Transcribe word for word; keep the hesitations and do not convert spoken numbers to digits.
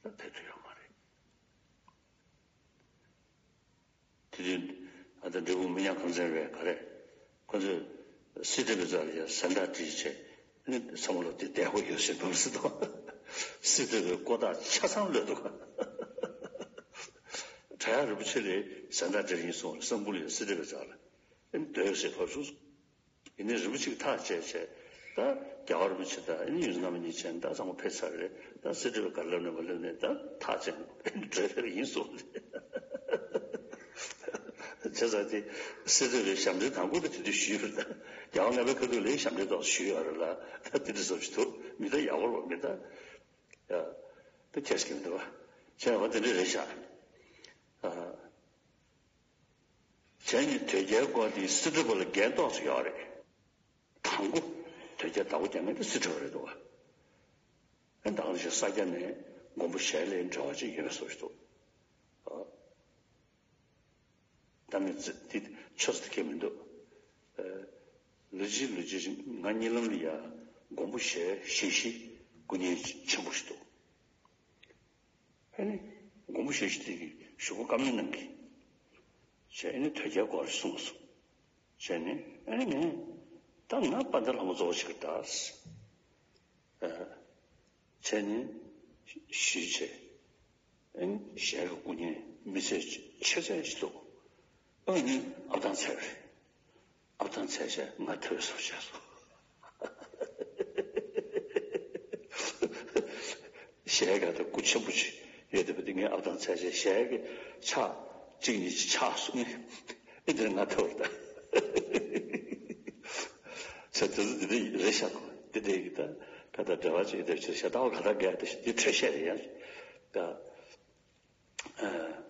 ད་ཕེབས་ཐུབ་ཡོད་མ་རེད། དེ་དུས་ཨ་ད་འབྲས་སྤུངས་མི་ཉག་ཁང་ཚན་རེད་ག་རེད། ཁོ་ཚོས་སི་ཏུ་པའི་རྩ་ལ་ཡ་གཟེངས་རྟགས་སྤྲད་བྱས་ནི་ཚང་མ་ལ་དེ་བདེ་པོ་ཡོད་ཟེར་བབས་སྲིད་དོ། སི་ཏུ་པའི་ཀོ་ཐག་ཆ་ཚང་ལོས་འདུག་བྲག་གཡབ་རིན་པོ་ཆེ་ལ་གཟེངས་རྟགས་སྤྲད་ཡིན་གསུངས་རེད། སམ་བྷོ་ཊ་ལ་ཡ་སི་ཏུ་པའི་རྩ་ལ་ཨེ་སྡོད་ཟེར་བབས་སོང་། ཡིན་ནའི་རིན་པོ་ཆེ་གིས་ཐག་བཅད་བྱས། ད་རྒྱལ་བ་རིན་པོ་ཆེ་དང་ཨ་ནི་ཡོངས་འཛིན་རྣམ་པ་གཉིས་བྱས་ནས་ད་ཚང་མ་ཕེབས་ཚར་རེད། ད་སི་ཏུ་པས་ག་རེ་ལབ་ནས་མ་ལབ་ནས་ད་ཐག་བཅད་ནས་བྲོས་ཕེབས་ཡིན་གསུངས་རེད། བྱས་ཙང་དེ་སི་ཏུ་པས་ཞབས་འདྲེན་དང་པོ་དེ་དེ་དུས་ཞུས་ཡོད་རེད། ད་རྒྱལ་བ་ལྔ་པའི་ཁ་ཐུག་ལ་ཞབས་འདྲེན་ཏོག་ཙམ་ཞུས་ཡོད་རེད་ལ། ད་དེ་འདྲ་བཟོ་ཞིག་འདུག་མི་ད་ཡག་པོ་རེད་མི་ད། ཡ། ད་ཁྱེད་ཀྱིས་མི་འདུག་བ། བྱས་པ་དེ་འདྲ་རེད་ཤག་ཨ། བྱས་ནས་དོལ་རྒྱལ་སྐོར་དེ་སི་ཏུ་པ་ལ་འགན་ཏོག་ཙམ་ཡོད་རེད། དང་པོ་དོལ་རྒྱལ་བདག་པོ་རྒྱག་མཁན་དེ་སི་ཏུ་པ་རེད་འདུག་བ། ཨ་ནི་ད་ག་ནང་བཞིན་ས་སྐྱ་ནས་མགོན་པོ་ཞལ་ལས་འབྲེལ་བ་ཅིག་ཡོད་པའི་བཟོ་ཞིག་འདུག་ཨ། ད་ནི་ཙི་དེ་ཆོས་ཟེར་མཁན་མི་འདུག་ཨ། ལོ་གཅིག་ལོ་གཅིག་ང་གཉིད་ལམ་ལ་ཡ་མགོན་པོ་ཞལ་ཞལ་བཞི་སྐུ་བརྙན་ཆེན་པོ་ཞིག་འདུག་ཨ་ནི་མགོན་པོ་ཞལ་བཞི་དེ་གི་གཞུག་གུ་བཀའ་མོལ་གནང་གི། བྱས་ནས་དོལ་རྒྱལ་སྐོར་གསུངས་སོང་། བྱས་ནས་ཨ་ནི་ངས་ད་ང་དཔལ་ལྡན་ལྷ་མོ་རྫོགས་ཆེ་གི་ད། ཨ། བྱས་ནས་ཞུས་བྱས། ཨ་ནི་ཞལ་གྱི་སྐུ་བརྙན་མི་ཚད་ཆེ་ཚད་ཞིག་འདུག་ཨ་ནི་ཨབ་ཐང་ཚལ་རེད། ཨབ་ཐང་ཚལ་བྱས་ང་ཐོས་སོ་བྱས་སོ། ཞལ་ག་ད་སྐུ་ཆེན་པོ་ཅིག་ཡོད་བསྡད་པ་དེ་ངས་ཨབ་ཐང་ཚལ་བྱས་ཞལ་གྱི་ཕྱག་གཅིག་གཉིས་ཅིག་ཕྱག་གསུམ་ཨེ་འདིར་ང་ཐོས་ད། ཚེ་དེ་ཚོ་འདི་འདྲ་རེད་ཤག་གོ། འདི་འདྲ་ཡིན་ད་ད་ལྟ་འབྲེལ་བ་ཅིག་ཡོད་བསྡད་པ་ཅིག་ཤ་སྟག་ག་ད་ག་ད་ཤི་འདི་འཕྲོས་བཤད་རེད་ཡ། ད། ཨ།